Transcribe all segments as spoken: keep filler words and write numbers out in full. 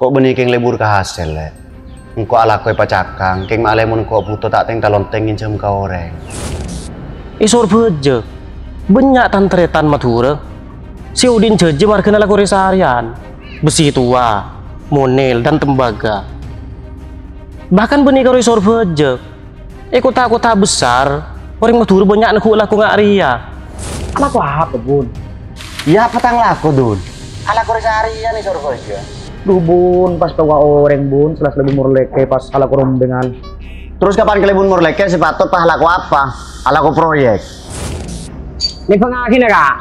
Ko' bânnè kèng lebur ka hasèl, Lè'. Engko' alako èpacakang, kèng ma'lè mon engko' bhuto ta' tèng-talontèng ngènjhâm ka orèng. È Sorbhâjâ, bânnya' tan-tarètan Madhurâ sè odi'na jhâjhi marghâna lako rè-sarèyan, besi towa, monèl, dan tembaga. Bahkan bânnè karo è Sorbhâjâ. È kota-kota besar, orèng Madhurâ bânnya' neggu' lako nga' rèya. Alako apa, Bun? Iyâ, apa tang lako, Dun? Alako rè-sarèyan è Sorbhâjâ. Duh, Bun, pas towa orèng, Bun, sella-sella Bun morlèkè pas alako rombèngan. Terros kapan kalè Bun morlèkè sè patot pas alako apa? Alako proyek. Nèmbhângngaghina, Ka'.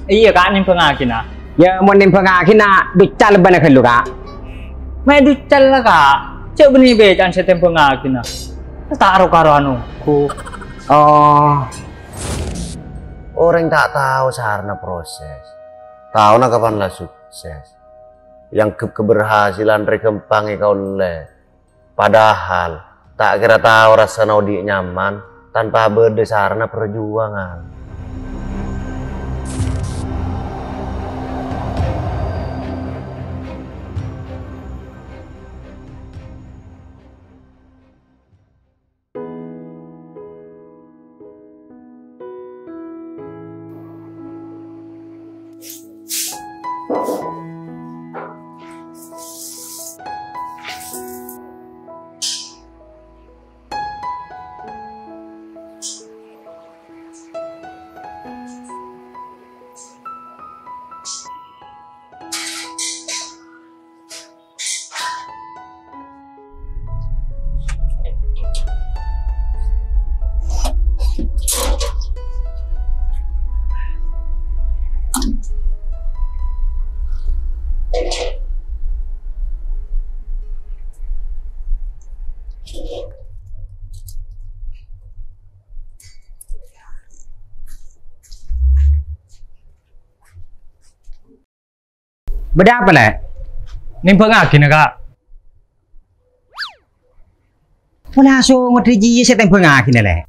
Iyâ, Ka', nèmbhângngaghina. Iyâ, mon nèmbhângngaghina, ducca lebbâna ghâllu, Ka'. Ma' ducca la, Ka'. Jhâ' bânnè bèca'an sè tèmbhângngaghina. Ta' ro-karowan ongghu. Oh. Orèng ta' tao sarana proses. Taona kapan la sukses. Èangghep keberhasilan rè ghâmpang èkaollè. Padahal, ta' kèra tao rassana odi' nyaman tanpa bâdâ sarana parjuwângan. Bâdâ apa, Lè'? Nèmbhângngaghina, Ka'. Pola songodhâ jiyâ sè tèmbhângngaghina, Lè'.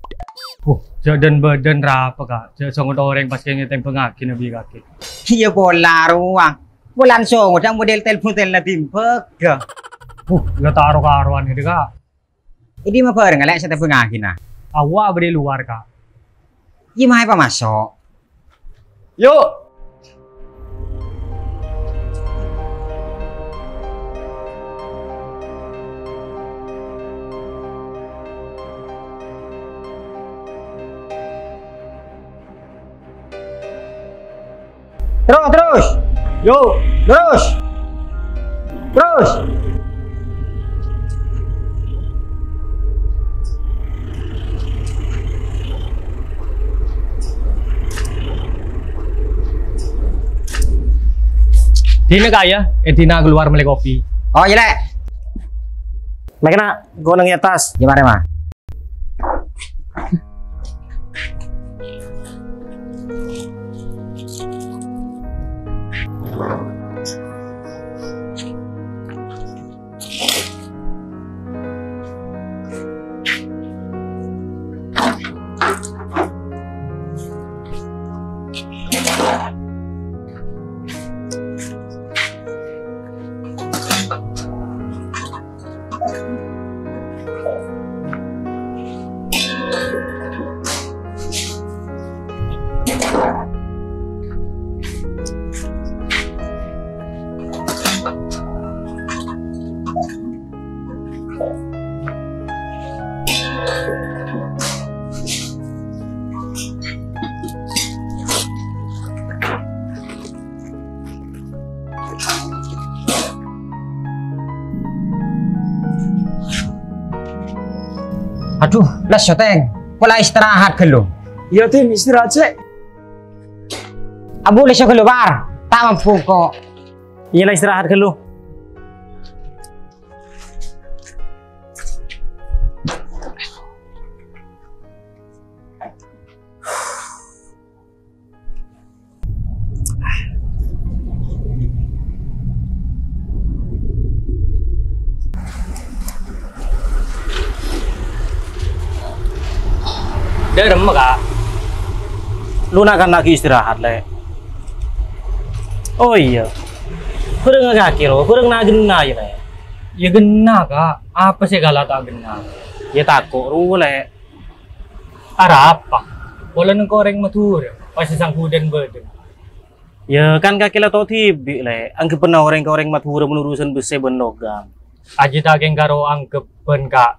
Oh, jhâ' dân-bâdân rapa, Ka'? Jhâ' songodhâ orèng pas kèngèng tèmbhângngaghina bi' kakè. Iyâ, pola rowa. Polana songodhâ model tel-, modelna tèmbhâghâ. Oh, la ta' ro-karowan ghâdhi, Ka'. È dimma bhârângnga, Lè', sè tèmbhângngaghina? Awa bâdâ è lowar, Ka'. Iyâ, maè pamaso'. Yu'. Terros, terros. Yu'. Terros. Terros. Dinna, Ka', yâ. Eh, dinna kalowar mellè kopi. Oh, iyâ, Lè'. Mèkkèna, engko' neng è attas. Iyâ, marè, Ma. Adhu, lesso, Tèng. Pola istirahat ghâllu. Iyâ, Dim, istirahat sè. Ambu lesso ghâllu, Par. Ta' mambu engko'. Iyâ, la istirahat ghâllu. Dâ' remma, Ka'. Lu na'-kana' ghi' istirahat, Lè'. Oh, iyâ. Bârâng kakè, ro, bârâng na-ghenna, yâ, Lè'? Yâ, ghenna, Ka'. Apa sè kala ta' ghenna? Yâ, tako', ro, Lè'. Arapa? Polana engko' orèng Madhurâ, pas sè sanggudhân bâdâ. Yâ, kan kakè la tao dhibi', Lè'. Angghebbhâna orèng ka orèng Madhurâ mon urusan bessè bân logam. Ajiyâ ta' kèng karo angghebbhân, Ka'.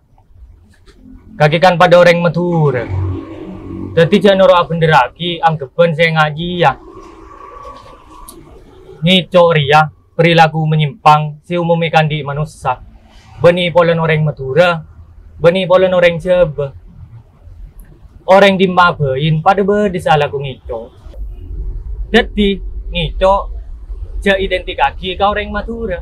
Kakè kan padâ orèng Madhurâ. Dhâddhi jhâ' noro' abhendherraghi angghebbhân sè ngajiyâ. Ngèco' rèya perilaku manyèmpang sè umumè andi' manossa. Bânnè polana orèng Madhurâ, bânnè polana orèng Jhâbâ. Orèng dimma'a bhâi padâ bâdâ sè alako ngèco'. Dhâddhi, ngèco' jhâ' identikaghi ka orèng Madhurâ.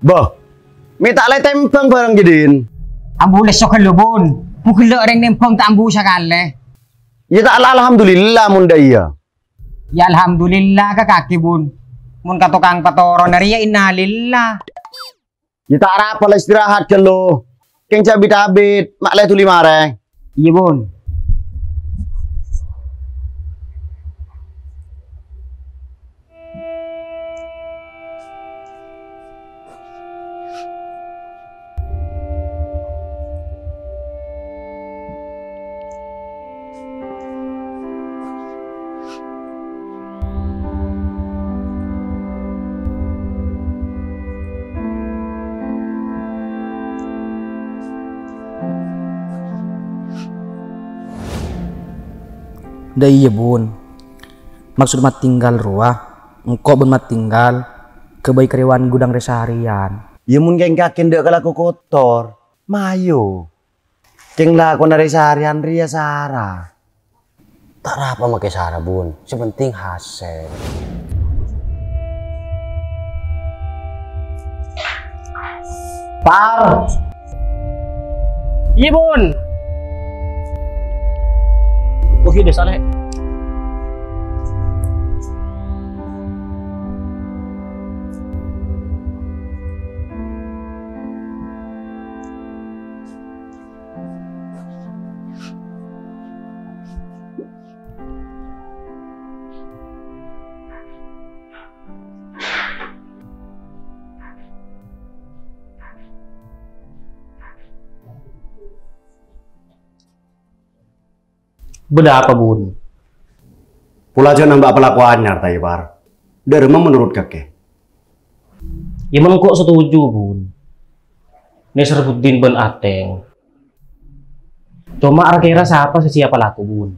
Bâh, mè' ta' la ètèmbhâng bhârâng jâ' dhin? Ambu lesso ghâllu, Bun. Bu ghellâ' orèng nèmbhâng ta' ambu sakalè. Yâ ta' la alhamdulillah mon dâ' iyâ. Yâ alhamdulillah ka kakè, Bun. Mon ka tokang patoronna rèya innalillah. Yâ ta' arapa la istirahat ghâllu. Kèng jhâ' bit-abit, ma' la èduli marè. Iyâ, Bun. Dâ' iyâ, Bun. Maksod Matinggal rowa, engko' bân Matinggal ghâbây karèwan ghudhâng rè-sarèyan. Yâ, mon kèng kakè endâ' kalako kotor, mayu. Kèng lakona rè-sarèyan rèya sara. Ta' arapa makè sara, Bun. Sè penting hasèl. Par. Iyâ, Bun. Oh, iyâ, Saleh. Bâdâ apa, Bun? Pola jhâ' nambâ' palakowan anyar, ta' iyâ, Par? Dâ' remma menurut kakè? Yâ, mon engko' setuju, Bun. Nèsrbuddin bân Ateng. Coma ra-kèra sapa sè siap alako, Bun?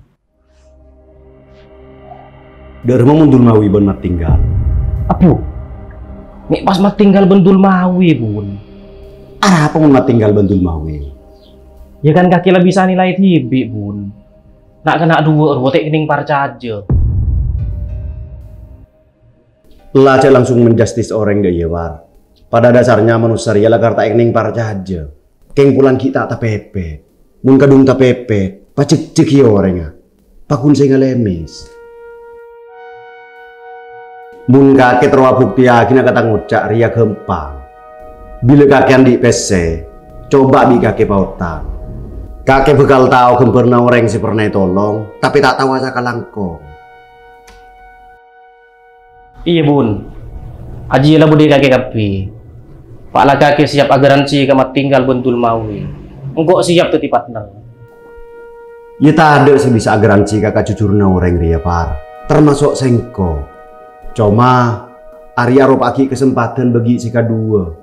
Dâ' remma mon Dulmawi bân Matinggal? Abbhu, mè' pas Matinggal bân Dulmawi, Bun. Arapa mon Matinggal bân Dulmawi? Yâ kan kakè la bisa nilai dhibi', Bun. Na'-kana' duwâ' rowa ta' kennèng parcajâ. La jhâ' langsung menjustis orèng dâ' iyâ, Par. Pada dasarnya manossa rèya lakar ta' kennèng parcajâ. Kèng polana ghi' ta' tapèpèt. Mon kadhung tapèpèt, pajhekjheghi orèngnga. Paghun sè ngalèmès. Mon kakè terro abuktèyaghina ka tang oca' rèya ghâmpang. Bilâ kakè andi' pèssè, coba bi' kakè paotang. Kakè bhâkal tao ghâmbhârânna orèng sè pernah ètolong, tapè ta' tao asakalangkong. Iyâ, Bun. Ajiyâ la budi kakè kabbhi. Pa' la kakè siap agaransi ka Matinggal bân Dulmawi. Engko' siap dhâddhi partner. Yâ tadâ' sè bisa agaransi ka kajujuranna orèng rèya, Par. Tamaso' sèngko'. Coma, arèya aropa'aghi kasempadhân bâgi' sè kaduwâ.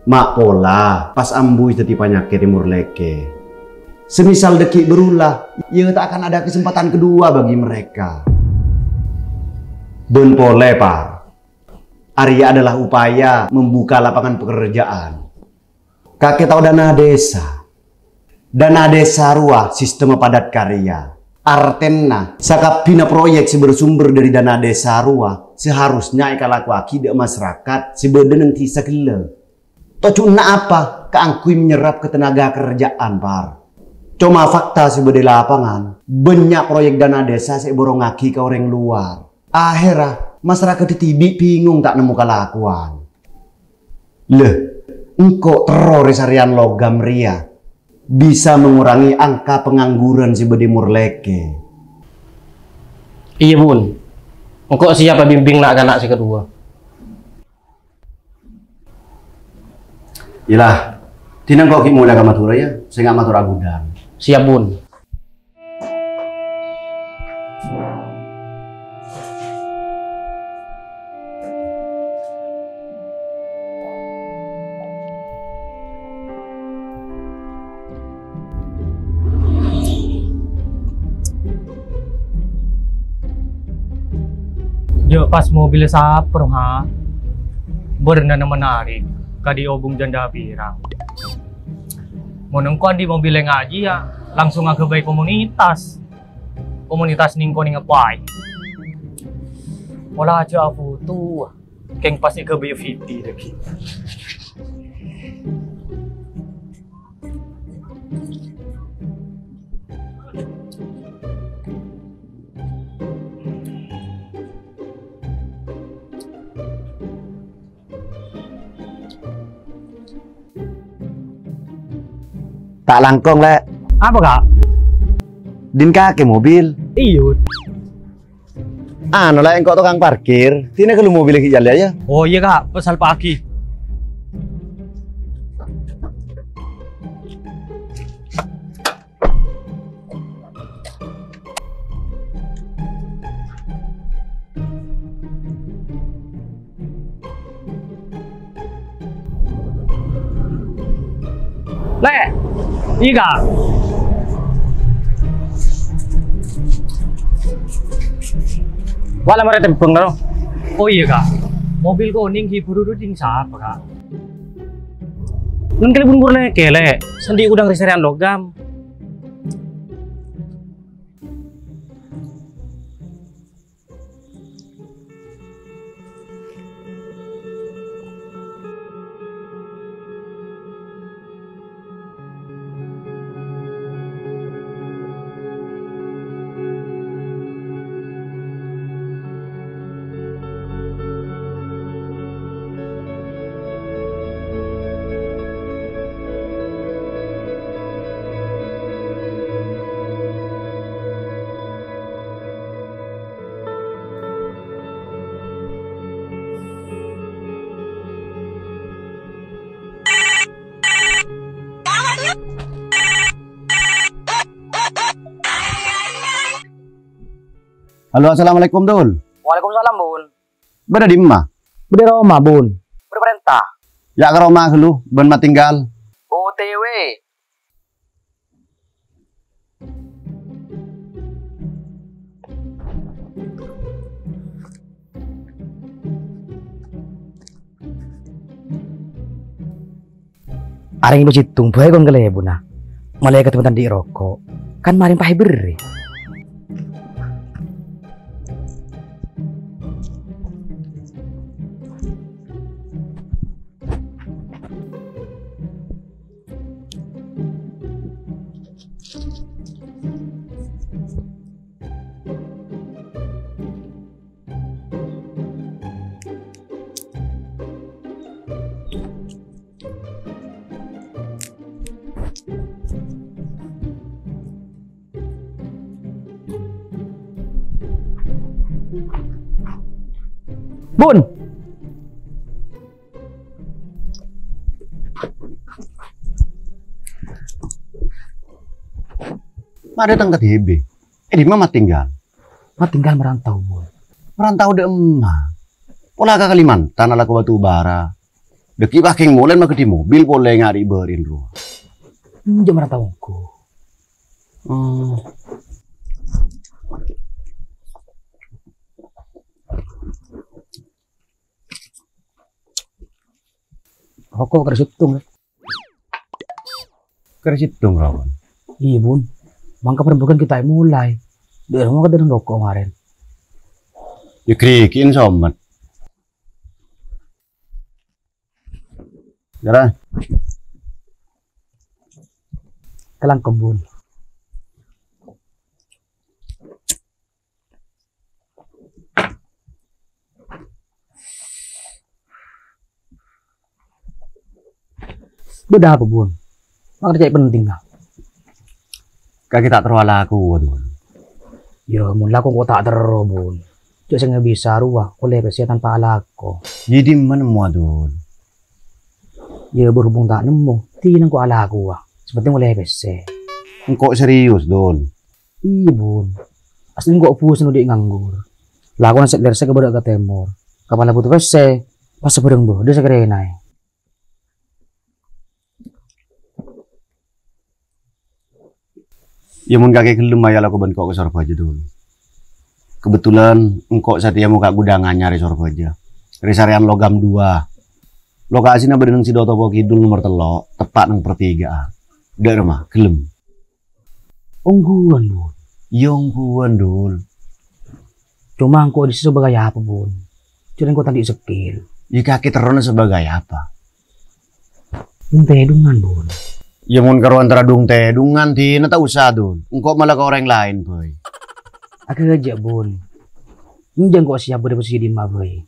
Ma' pola, pas ambu dhâddhi panyakèt è morlèkè. Semisal dâgghi' bârulâ, yâ ta' akan ada kesempatan kedua bagi mereka. Bân polè, Par. Arèya adalah upaya membuka lapangan pekerjaan. Kakè tao dana desa? Dana desa rowa sistemma padat karya. Artèna, sakabbhina proyek sè bersumber dâri dana desa rowa seharusnya èkalakowaghi dâ' masarakat sè bâdâ neng dhisa ghellâ'. Tojjhuna apa? Kaangghuy menyerap ketenaga kerjaan, Par. Coma fakta sè bâdâ è lapangan, bânnya' proyek dana desa sè èborongngaghi ka orèng lowar. Ahèrra, masarakat dhibi' bingung ta' nemmo kalakowan. Lè, Engko' terro rè-sarèyan logam rèya bisa mengurangi angka pengangguran sè bâdâ è Morlèkè. Iyâ, Bun. Engko' siap abimbing na'-kana' sè kaduwâ. Iyâlah, dina engko' ghi' molè ka Madhurâ, yâ. Sènga' mator aghudhâng. Siap, Bun. Jhâ' pas mobilla sapèr, ha? Bârnana menarik, kadhi obung jhândhâ pirang. Mon engko' andi' mobilla ngajhi, yâ, langsung aghâbây komunitas. Komunitas nèng-konèng apa aè? Pola jhâ' afoto, kèng pas èghâbây video dâggi'. Ta' langkong, Lè'. Apa, Ka'? Dhin kakè mobil. Iyâ. Anu, Lè', engko' tokang parkir. Dina ghâllu mobil ghi' yâ, Lè', yâ. Oh, iyâ, Ka'. Pas salpa'aghi. Lè', iyâ, Ka'. Wa' la marè tèmbhâng, no. Oh, iyâ, Ka'. Mobil konèng ghi' buru-buru dhin sapa, Ka'? Nèng kalèbun pur lè-, kèlè, sè andi' ghudhâng rè-sarèyan logam. Halo, assalamualaikum, Dul. Waalaikumsalam, Bun. Bâdâ dimma? Bâdâ roma, Bun. Bâdâ parènta? Yâ, ka roma ghâllu, bân Matinggal. O T W. Arèng lo' sèttong bhâi kon kalèbunna. Malaèkat bân ta' andi' roko'. Kan marèng pahè bherri'. Bun! Ma' dâteng ka dhibi'. È dimma Matinggal? Matinggal merantau, Bun. Merantau dâ' emma? Pola ka Kalimantan alako batu bara. Dâggi' pakèng molè maghâdhi mobil polè ngari' bâri'na rowa. Enjâ' merantau ongghu. Oh. Roko' karè sèttong, yâ. Karè sèttong, Ron. Iyâ, Bun. Mangka parembhâghân ghi' ta' èmolaè. Dâ'remma kadhâng roko' marèn. Yâ, ghârighi'in somet. Jârâ. Kalangkong, Bun. Bâdâ apa, Bun? Ma' cè' penting, ah? Kakè ta' terro alako, Dul. Yâ, mon lako engko' ta' terro, Bun. Jhâ' sè bisa rowa ollè pèssè tanpa alako. Yâ, dimma nemmowa, Dul? Yâ, berhubung ta' nemmo, dinah engko' alako, ah. Sè penting ollè pèssè. Engko' serius, Dul. Iyâ, Bun. Asli engko' bosan odi' nganggur. Lakona sè lèrsè ka bârâ' ka tèmor. Kapan la buto pèssè, pas sabârâng bâdâ sè karènaè. Yâ, mon kakè ghellem, ayo lako bân engko' ka Sorbhâjâ, Dul. Kebetulan engko' satèya mokka' ghudhâng anyar è Sorbhâjâ. Rè-sarèyan Logam Dua. Lokasina bâdâ neng Sidotopo Kidul nomer tello', teppa' neng pertigaan. Dâ' remma, ghellem? Ongghuwân, Bun. Iyâ, ongghuwân, Dul. Coma engko' dissa' sabâgâi apa, Bun? Jhâ' engko' ta' andi' sekkil. Yâ, kakè terrona sabâgâi apa? Dung tèdungan, Bun. Yâ, mon karowan terro dung tèdungan, dinah ta' osa, Dul. Engko' mala ka orèng laèn, bhâi. Aghâjâ', Bun. Enjâ' engko' siap bâdâ posisi dimma, bhâi.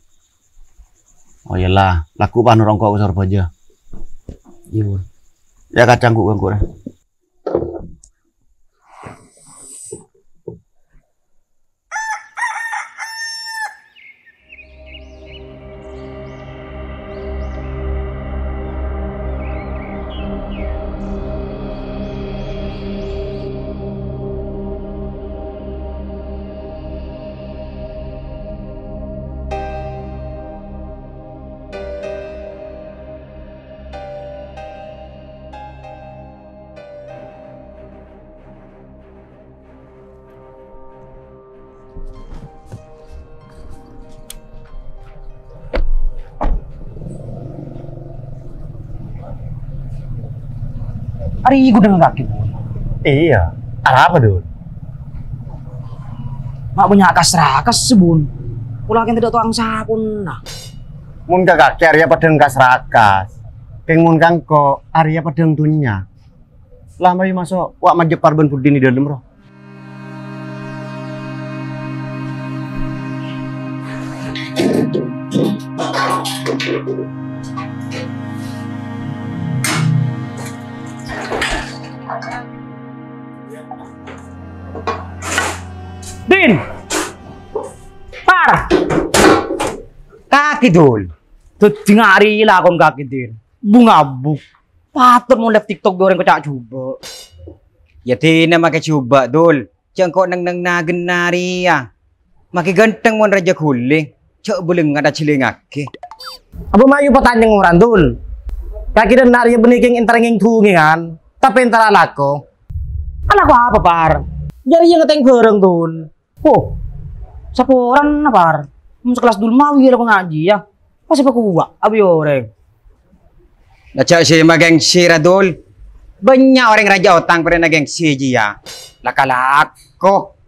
Oh, iyâ la, lako panoro' engko' ka Sorbhâjâ. Iyâ, Bun. Yâ, kacang ku ganggu, rè. Arèya ghudhâng kakè, Bun. Iyâ, arapa, Dul? Ma' bânnya' kas-rakas, Bun. Pola kèng tadâ' tokang sapona. Mon ka kakè arèya padâ kas-rakas. Kèng mon ka engko' arèya padâ dhunnya. La, mayu maso', wa' majepar bân budina è dâlem, ro. Din! Par! Kakè, Dul. Dhâddhi ngarè lakon kakè, Din. Bung-abung. Patot mon live TikTok bi' orèng koca' jhubâ'. Yâ dinah makè jhubâ', Dul. Jhâ' engko' neng-neng nagenna rèya. Makè ghântheng mon rajâ ghuli. Jhâ' bâlângnga ajhilingngaghi. Apa mayu patanyang orèng, Dul? Kakè dâ' enna' rèya bânnè kèng èntar ngèng-dhungèngan, tapè èntar alako. Alako apa, Par? Jârèya ngatèng bhârâng, Dul. Oh, saporana, Par. Mon sakellas Dul mawi la ko ngajhi, yâ. Pas èpakowa' abâ' orèng. La jhâ' sè magengsi, ra, Dul. Bânnya' orèng rajâ otang parèna gengsi jiyâ. Laka-lako.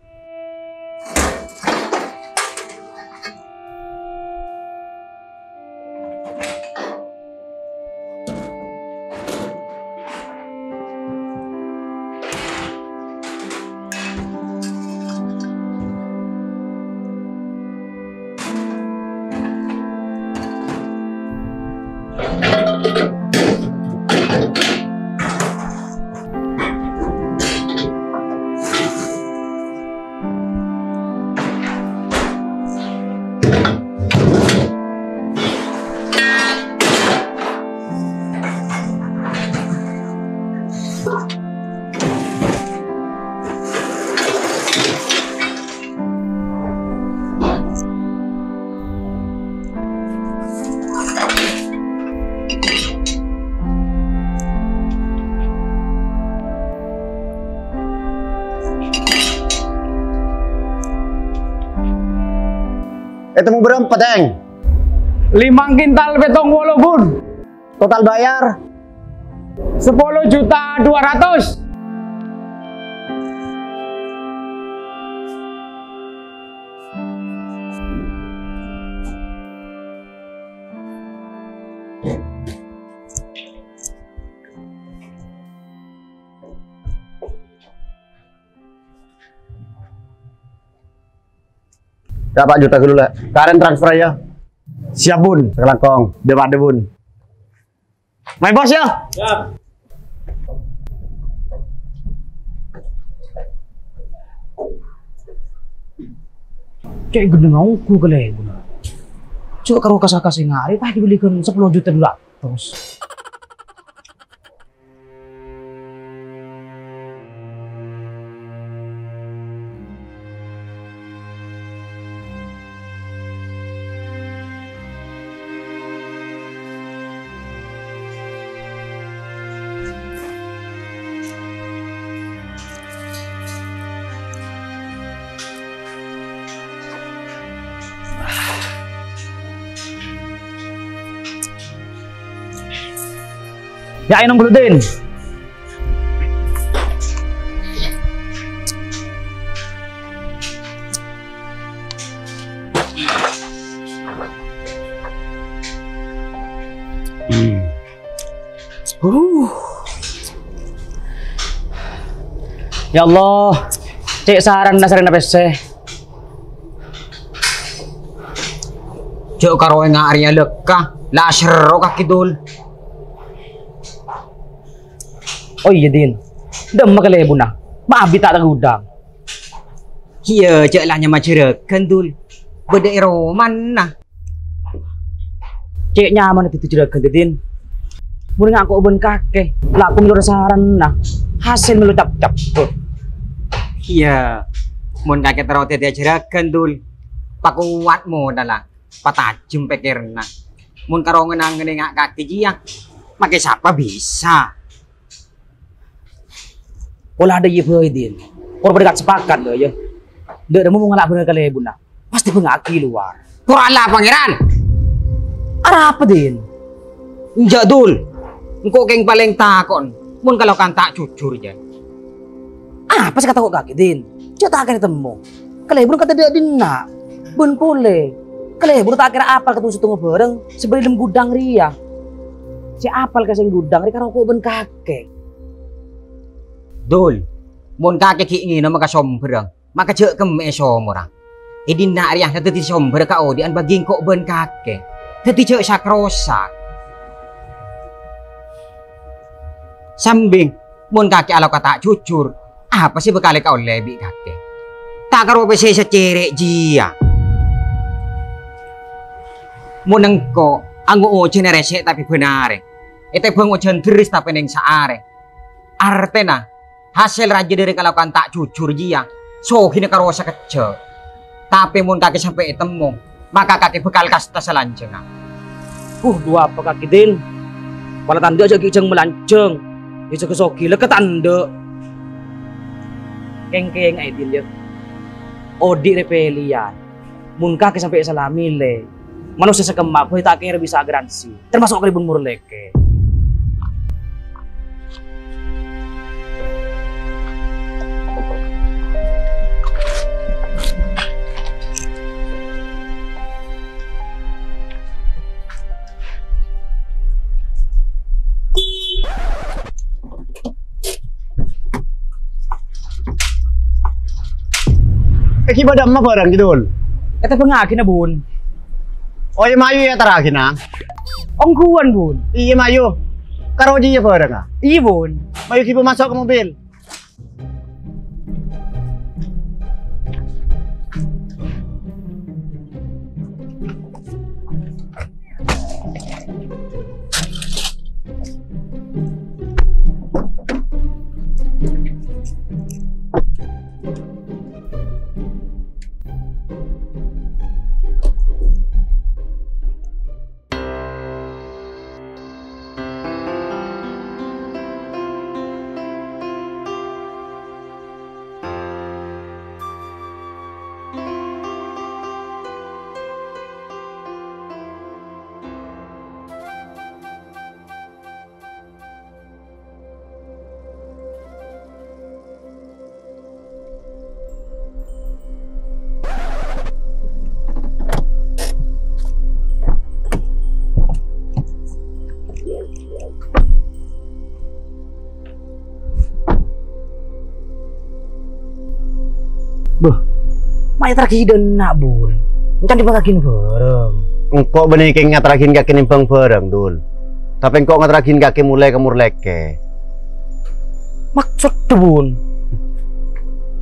Ètemmo bârâmpa, Tèng? Limang kintal pèttong polo gun. Total bayar? Sepuluh juta dua ratus. Yâ, empat juta ghâllu, Lè'. Karèn transfer, yâ. Siap, Bun. Sakalangkong. Dâ' paḍâ, Bun. Main, Bos, ya. Cè' gennengnga ongghu kalèbunna. Jhâ' karo kas-kas sè ngarè, pas èbellighân sapolo juta dua ratus. Ya, ènom ghâllu, Din. Huh. Ya Allah, cè' saranna sarèna pèssè. Jhâ' karo ènga' rèya lekka, la aserro kakè, Dul. Oh iyâ, Din. Dâmma kalèbunna? Ma' abit ta' ka ghudhâng. Iyâ, jhâ' la nyama jhârâghân, Dul. Bâdâ è romana. Cè' nyamana dhâddhi jhârâghân, Din. Mon ènga' engko' bân kakè, la aku mèlo saranna. Hasèl mèlo cap-cap. Iyâ, mon kakè terro dhâddhiyâ jhârâghân, Dul. Pakowat modhâlla, patajem pèkkèranna. Mon karo ngen-angen ènga' kakè jiyâ, makè sapa bisa? Pola adâ' iyâ bhâi, Din. Kor padâ kat-, sepakat, lho, yâ. Dâ' remma mon ngala' bhender kalèbunna. Pas èbângnga'aghi lowar. Pora Allah, Pangèran! Arapa, Din? Enjâ', Dul. Engko' kèng palèng tako'en mon kalokan ta' jujur, jâ. Apa sè èkatako' kakè, Din? Jhâ' ta' kèra temmo. Kalèbun kadhâddhiyâ dhinna'. Bân polè, kalèbun ta' kèra apal ka tong-settongnga bhârâng sè bâdâ è dâlem ghudhâng rèya. Sè apal ka sè è ghudhâng rèya karo engko' bân kakè. Dul, mon kakè ghi' ngènoma ka sombhârrâ, maka jhâ' kemmè'è somorra. È dhinna' rèya la dhâddhi sombhâr kaodi'ân bagi engko' bân kakè. Dhâddhi jhâ' sak-rosak. Sambing, mon kakè alako ta' jujur, apa sè bhâkal èkaollè bi' kakè? Ta' karo pèssè sacèrè' jiyâ. Mon engko' ango' ojhân è rèsè' tapè bân arè, ètèbâng ojhân dherres tapè neng saarè. Artèna, hasèl rajâ dhâri kalokan ta' jujur jiyâ, soghina karo sakejjhâ'. Tapè mon kakè sampè' ètemmo, maka kakè bhâkal kasta salanjhângnga. Uh, duwâ apa kakè, Din? Pola tandhâ jhâ' ghi' jhâng-malanjhâng. Yâ, jhâ' sogi la ka tandhâ. Kèng-kèng, Din, yâ. Odi' rè pèlèyan. Mon kakè sampè' sala mèlè, manossa sè kemma bhâi ta' kèra bisa agaransi, tamaso' kalèbun morlèkè. Èghi bâdâ emma bhârâng, Kidul? Ètèbângngaghi, Bun. Oh, iyâ, mayu, èyaterraghi, Nang. Ongghuwân, Bun. Iyâ, mayu. Karo jiyâ bhârângnga. Iyâ, Bun. Mayu, ghi' pamaso' ka mobil. Bâh, ma' èyaterraghi dâ' enna', Bun. Engko' bânnè kèng ngaterraghi kakè nèmbhâng bhârâng, Dul. Tapè engko' ngaterraghi kakè molaè ka Morlèkè. Maksodda, Bun?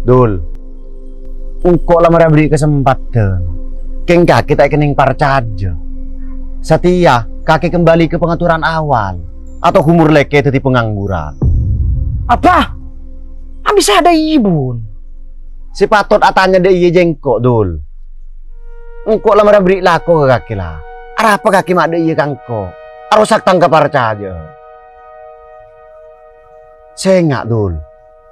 Dul, engko' la marè aberri' kasempadhân. Kèng kakè ta' kennèng parcajâ. Satèya kakè kembali ka pangatoran awal, atau Morlèkè dhâddhi pangangguran. Apa? Abis ada iye, Bun. Sè patot atanya dâ' iyâ jâ' engko', Dul. Engko' la marè aberri' lako ka kakè la. Arapa kakè ma' dâ' iyâ ka engko'? Arosak tang kaparcajâ'ân. Sènga', Dul.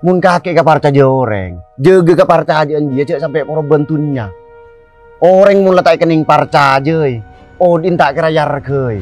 Mon kakè kaparcajâ orèng, jâgâ kaparcajâ'ân jiyâ jhâ' sampè' poroban dhunnya. Orèng mon la ta' kennèng parcajâi, odi'na ta' kèra èarghâi.